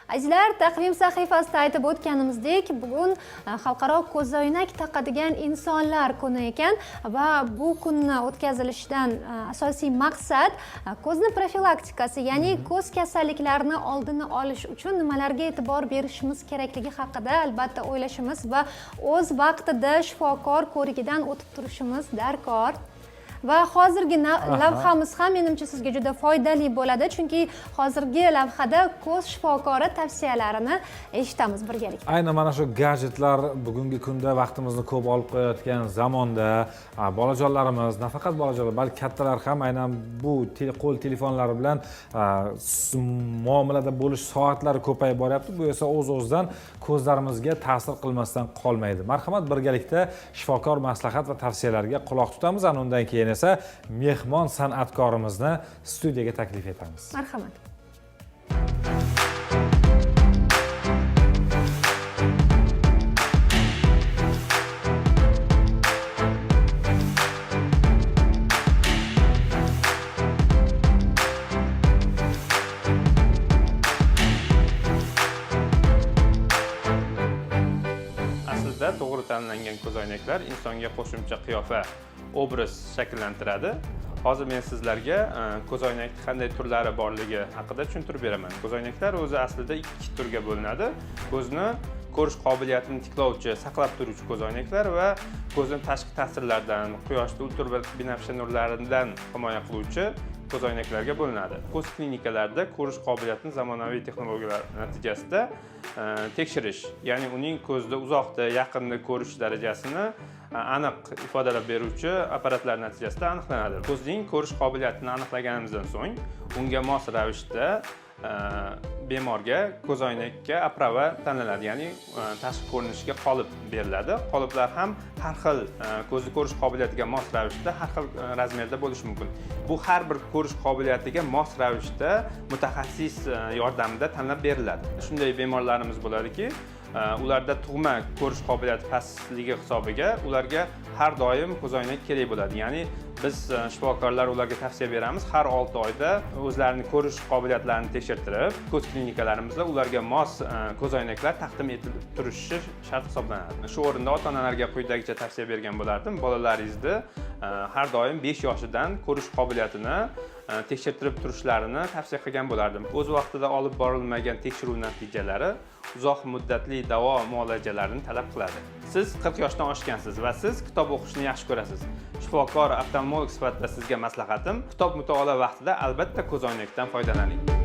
Azizlar, taqvim sahifasida aytib o'tganimizdek, bugun xalqaro ko'zoynak taqadigan insonlar kuni ekan va bu kunni o'tkazilishidan asosiy maqsad ko'zni profilaktikasi, ya'ni ko'z kasalliklarini oldini olish uchun nimalarga e'tibor berishimiz kerakligi haqida albatta o'ylashimiz va o'z vaqtida shifokor ko'rigidan o'tib turishimiz darkor. Va hozirgi lavhamiz ham, menimcha, sizga juda foydali bo'ladi, chunki hozirgi lavhada ko'z shifokori tavsiyalarini eshitamiz birgalikda. Aynan mana shu gadjetlar bugungi kunda vaqtimizni ko'p olib qo'yayotgan zamonda bolajonlarimiz, nafaqat bolajonlar, balki kattalar ham aynan bu qo'l telefonlari bilan muomalada bo'lish soatlari ko'payib boryapti. Bu esa o'z o'zidan ko'zlarimizga ta'sir qilmasdan qolmaydi. Marhamat, birgalikda shifokor maslahat va tavsiyalariga quloq tutamiz. Ana undan keyin esa mehmon san'atkorimizni studiyaga taklif etamiz. Marhamat. Aslida to'g'ri tanlangan ko'zoynaklar insonga qo'shimcha qiyofa, obraz shakllantiradi. Hozir men sizlarga ko'zoynakni qanday turlari borligi haqida tushuntirib beraman. Ko'zoynaklar o'zi aslida ikki turga bo'linadi: ko'zni ko'rish qobiliyatini tiklovchi, saqlab turuvchi ko'zoynaklar va ko'zni tashqi ta'sirlardan, quyoshda, ultrabinafsha nurlaridan himoya qiluvchi ko'zoynaklarga bo'linadi. Ko'z klinikalarida ko'rish qobiliyatini zamonaviy texnologiyalar natijasida tekshirish, ya'ni uning ko'zda uzoqda, yaqinda ko'rish darajasini aniq ifodalab beruvchi apparatlar natijasida aniqlanadi. Ko'zning ko'rish qobiliyatini aniqlaganimizdan so'ng unga mos ravishda bemorga ko'zoynakka оправа tanlanadi, ya'ni tashqi ko'rinishiga qolip beriladi. Qoliplar ham har xil, ko'zni ko'rish qobiliyatiga mos ravishda har xil razmerda bo'lishi mumkin. Bu har bir ko'rish qobiliyatiga mos ravishda mutaxassis yordamida tanlab beriladi. Shunday bemorlarimiz bo'ladiki, ularda tug'ma ko'rish qobiliyati pastligi hisobiga ularga har doim ko'zoynak kerak bo'ladi. Ya'ni biz, shifokorlar ularga tavsiya beramiz, har 6 oyda o'zlarini ko'rish qobiliyatlarini tekshirtirib, ko'z klinikalarimizda ularga mos ko'zoynaklar taqdim etilib turishi shart hisoblanadi. Shu o'rinda ota onalarga quyidagicha tavsiya bergan bo'lardim: bolalaringizni har doim 5 yoshidan ko'rish qobiliyatini tekshirtirib turishlarini tavsiya qilgan bo'lardim. O'z vaqtida olib borilmagan tekshiruv natijalari uzoq muddatli davo muolajalarini talab qiladi. Siz 40 yoshdan oshgansiz va siz kitob o'qishni yaxshi ko'rasiz. Shifokor oftalmolog sifatida sizga maslahatim: kitob mutolaa vaqtida albatta ko'zoynakdan foydalaning.